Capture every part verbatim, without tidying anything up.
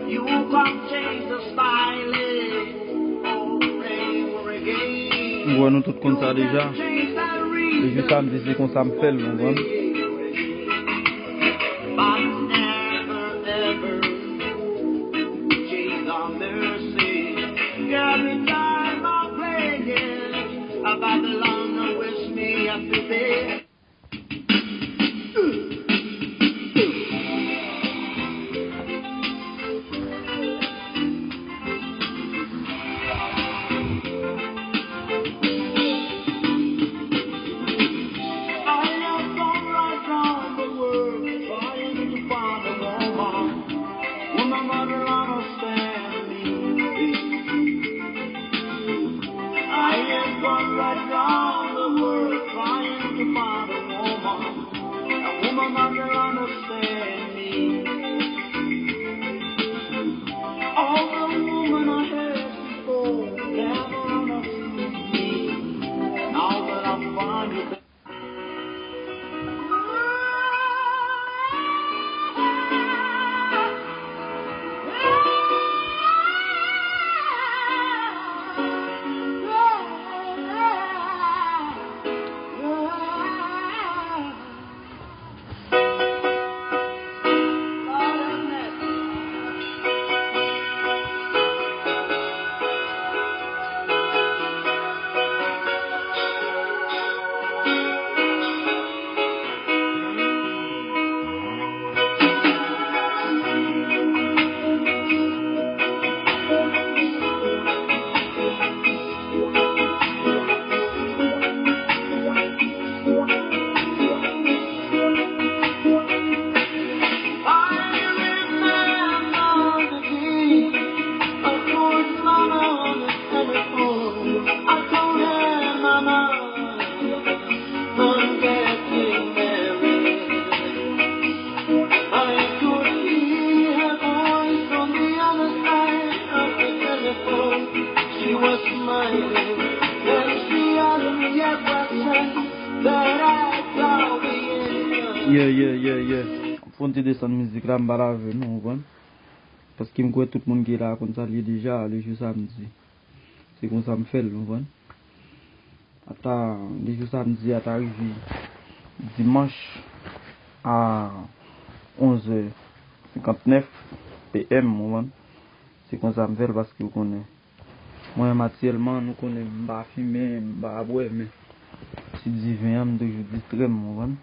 You come change the style, eh. Oh, play reggae. Ou wè, nou tout konn sa deja. E jis sa m di, se konsa m fè l, ou konprann? But never ever change the mercy. Every time I play it, a Babylon wish me a today. I have gone right round the world trying to find a woman. Woman, mother, understand me. I have gone right round the world trying to find a woman. A woman that will understand me. All the woman I had before never understood me. Now that I find you, Yeah, yeah, yeah, yeah. Fò n te desann mizik la, m pa lave nou, ou konprann? Paske m kwè tout moun ki la konn sa l ye deja, le jou samdi. Se konsa m fè l, ou konprann? Ata, le jou samdi a ta rive dimanch a onzè senkantnèf P M, ou konprann? Se konsa m fè l paske ou konnen. Mwen menm aktyèlman, nou konnen m pa fimen, m pa bwè, men ti diven an, m toujou distrè m, ou konprann?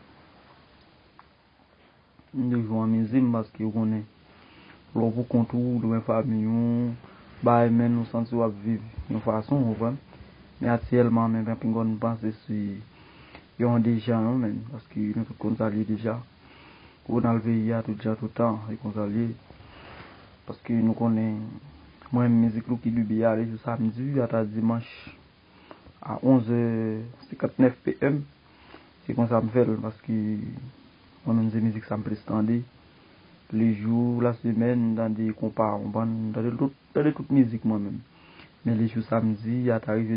M toujou anmize m paske ou konnen, lè w pou kont ou, lwen fanmi w, bagay, men ou santi w ap viv yon fason, ou konprann? Men aktyèlman, men pa pinga m panse si yon de jan, non, men, paske nou tout konn sa l ye deja. Ou nan peyi a tout jan, tout tan, e konsa l ye. Paske nou konnen, mwen, mizik Lucky Dube a, le jou samdi ata dimanch a onzè senkantnèf P M. Se konsa m fè l, paske mwen menm se mizik sa m plis tande. Le jou, lasemèn, m tande konpa, ou konprann, m tande tout, tande tout mizik mwen menm. Men le jou samdi, ata rive